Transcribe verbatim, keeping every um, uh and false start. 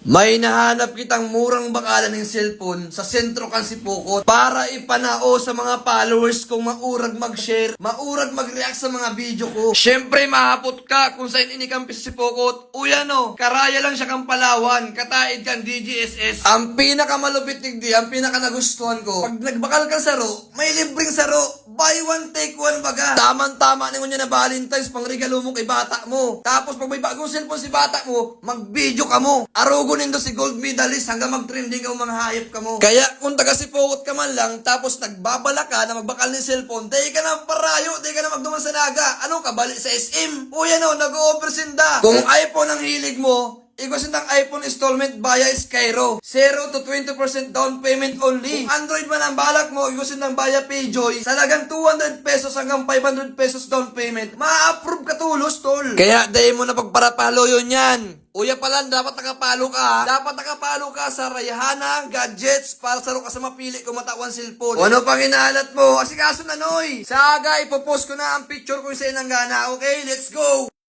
May nahanap kitang murang bakalan ning cellphone sa sentro kan Sipokot para ipanao sa mga followers kong maurag mag-share, maurag mag-react sa mga video ko. Siyempre, mahapot ka kung saan ini kampi sa Sipokot. Uy, ano, karaya lang siya kan Palawan, kataid kan D G S S. Ang pinakamalupit digdi, ang pinakanagustuhan ko, pag nagbakal kang saro, may libreng saro. Buy one, take one baga. Tamang-tama ni ngunyan na Valentine's, pangregalo mo kay bata mo. Tapos pag may bagong cellphone si bata mo, mag-video ka mo. Arogon nindo si gold medalist hanggang mag-trending ang mga hayop ka mo. Kaya kung taga Sipokot ka man lang, tapos nagbabala ka na magbakal ng cellphone, dai ka na parayo, dai ka na magduman sa Naga. Ano ka, bali sa S M? Uy, ano, nag-o-offer sinda. Kung iPhone ang hilig mo, igwa sindang iPhone installment via Skyro. Zero to twenty percent down payment only. Kung Android man ang balak mo, igwa sindang via Payjoy. Sa lagang two hundred pesos hanggang five hundred pesos down payment, ma-approve ka tulos, tol. Kaya dai mo na pagparapalo yun yan. Uya pala, dapat nakapalo ka, ha? Dapat nakapalo ka sa Rayhana Gadgets para saro ka sa mapili kung matawan cellphone. O ano pang inahalat mo? Asikaso na, Noy! Sa aga, ipopost ko na ang picture ko sa inanggana, okay? Let's go!